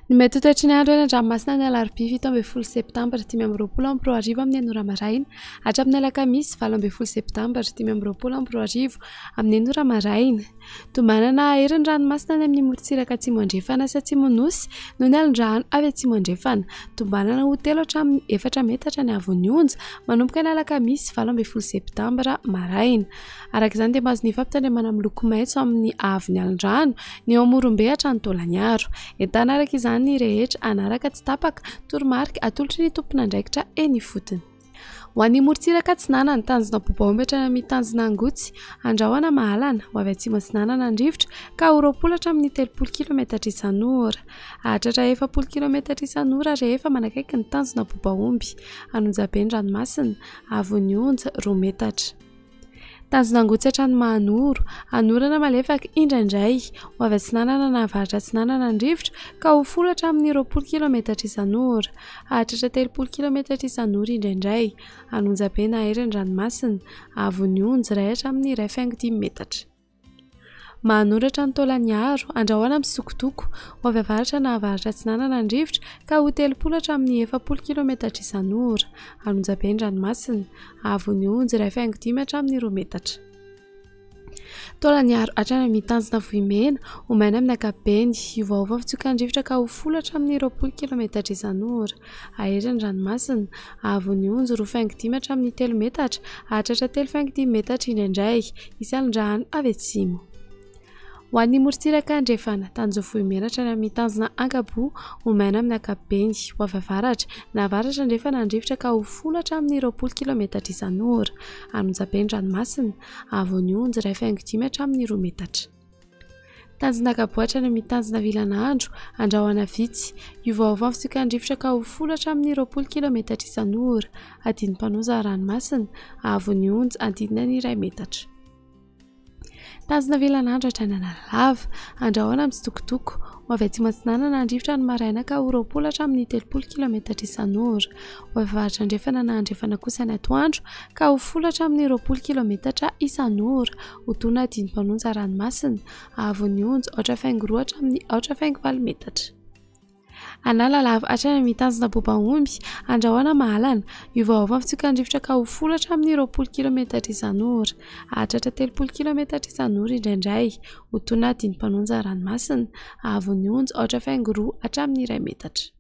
Ny mety ho toetry ny andro eny an-dranomasina ny alarobia 17 septambra 2025 amin'ny enina ora maraina hatramin'ny alakamisy 18 septambra 2025 amin'ny enina ora maraina. Tombanana hahery ny ranomasina any amin'ny morontsiraka atsimo andrefana sy atsimon'ny Nosy noho ny alon-drano avy atsimo andrefana. Tombanana ho telo hatramin'ny efatra metatra ny haavon'ny onja manomboka ny alakamisy 18 septambra maraina. Araka izany dia mahazo ny fampitandremana miloko maitso amin'ny haavon'ny alin-drano ny eo Amorombe hatrany Taolagnaro. Entanina araka izany ny rehetra hanaraka tsy tapaka toromarika atolotry ny tompon'andraikitra eny ifotony. Ho an'ny morontsiraka atsinanana, tanjona Bobaomby hatrany amin'ny tanjona Angotsy, Andrahona Mahalana, ho avy atsimo atsinanana ny rivotra ka ho 20 hatramin'ny 30 kilometatra isan'ora. Hahatratra 40 kilometatra isan'ora rehefa manakaiky ny tanjona Bobaomby. Anonjabe ny ranomasina, haavon'ny onja roa metatra. Tanjona Angotsy hatrany Mahanoro, hanorana malefaka indraindray, ho avy atsinanana na avaratra atsinanana ny rivotra ka ho folo hatramin'ny 20 kilometatra isan'ora. Hahatratra 30 kilometatra isan'ora indraindray. An'Onjabe na Hery ny ranomasina, haavon'ny onja iray hatramin'ny 1,5 metatra. Mahanoratra ny Taolagnaro, andrahoana misokotoko, ho avy avaratra na avaratra atsinanana ny rivotra ka ho 30 hatramin'ny 40 kilometatra isan'ora. Anonjabe ny ranomasina, haavon'ny onja 1,5 hatramin'ny 2 metatra. Taolagnaro hatrany amin'ny tanjona Vohimena, ho maina amin'ny ankapobeny, hiovaova ny fitsokan-drivotra ka ho folo hatramin'ny 20 kilometatra isan'ora. Hahery ny ranomasina, haavon'ny onja 2,5 hatramin'ny 3 metatra, hahatratra 3,5 metatra indraindray. Hisy alon-drano avy atsimo. Ho an'ny morontsiraka andrefana, tanjona Vohimena hatrany amin'ny tanjona Ankaboa, ho maina amin'ny ankapobeny, ho avy avaratra, na avaratra andrefana ny rivotra ka ho folo hatramin'ny 20 kilometatra isan'ora. Anonjabe ny ranomasina, haavon'ny onja 1,5 hatramin'ny 2 metatra. Tanjona Ankaboa hatrany amin'ny tanjona Vilanandro, andrahona vitsy. Hiovaova ny fitsokan-drivotra ka ho folo hatramin'ny 20 kilometatra isan'ora. Adin'ny-mpanoza ranomasina, haavon'ny onja anodidina ny iray metatra. Tanjona Vilanandro hatrany Analalava, andrahona mitsitokotoko. Ho avy atsimo atsinanana ny rivotra ny maraina ka ho 20 hatramin'ny 30 kilometatra isan'ora. Ho avy avaratra andrefana na andrefana kosa ny atoandro ka ho folo hatramin'ny 20 kilometatra isan'ora. Ho tona adin'ny-mpanonja ranomasina, haavon'ny onja aotra faingo roa hatramin'ny aotra faingo valo metatra. Analalava hatrany amin'ny tanjona Bobaomby, Andrahona Mahalana, hiovaova ny fitsokan-drivotra ka ho folo hatramin'ny 20 kilometatra isan'ora. Hahatratra 30 kilometatra isan'ora indraindray. Ho tona adin'ny-mpanonja ranomasina, haavon'ny onja aotra faingo roa hatramin'ny iray metatra.